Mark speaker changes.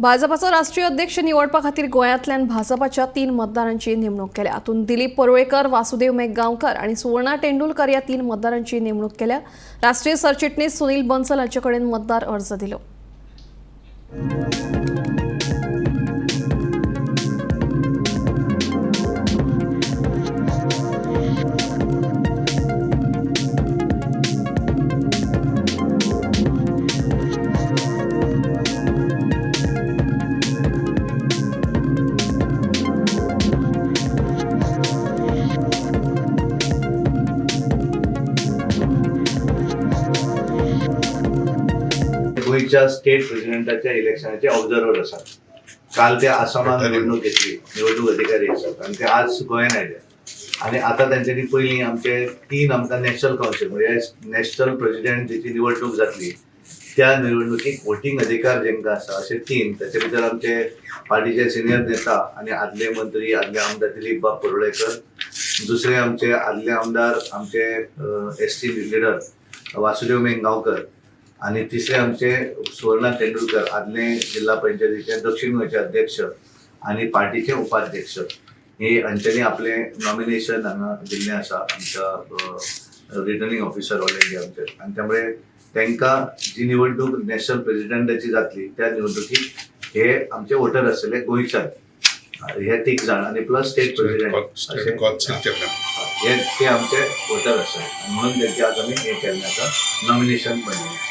Speaker 1: भाजपाचो राष्ट्रीय अध्यक्ष निवडपा खातीर गोंयांतल्यान भाजपाच्या 3 मतदारांची नेमणूक केल्या. हातूंत दिलीप परुळेकर, वासुदेव मेघगांवकर आनी सुवर्णा तेंडुलकर ह्या 3 मतदारांची नेमणूक केल्या. राष्ट्रीय सरचिटणीस सुनील बन्सल हांचे कडेन मतदार अर्ज दिलो.
Speaker 2: गोंयच्या स्टेट प्रेसिडेंटाच्या इलेक्शनाचे ऑब्जर्वर आसात. काल ते आसामान निवडणूक घेतली, निवडणूक अधिकारी आसात आनी ते आज गोंयान आयले आनी आतां तेंच्यांनी पयलीं आमचे 3 आमकां नॅशनल कावन्सील म्हणजे नॅशनल प्रेसिडेंट जेची निवडणूक जातली त्या निवडणुकीक वोटींग अधिकार जेंकां आसा अशे 3, ताचे भितर आमचे पार्टीचे सिनियर नेता आनी आदले मंत्री, आदले आमदार दिलीप बाब परुळेकर, दुसरे आमचे आदले आमदार आमचे एस टी लिडर वासुदेव मेंगांवकर आणि तिसरे आमचे सुवर्णा तेंडुलकर, आदले जिल्हा पंचायतीचे दक्षिण गोंयचे अध्यक्ष आणि पार्टीचे उपाध्यक्ष, हे हांच्यांनी आपले नॉमिनेशन हांगा दिल्लें आसा आमच्या रिटर्निंग ऑफिसर ऑल इंडिया आमचे. आनी त्यामुळे तांकां जी निवडणूक नॅशनल प्रेसिडेंटाची जातली त्या निवडणुकीक हे आमचे वोटर आसतले गोंयच्यान, हे 3 जाण आनी plus state president
Speaker 3: state council chairman
Speaker 2: हे ते आमचे वोटर आसतात, म्हणून त्यांचे आज आमी हे केल्लें आसा, नॉमिनेशन बनयलें.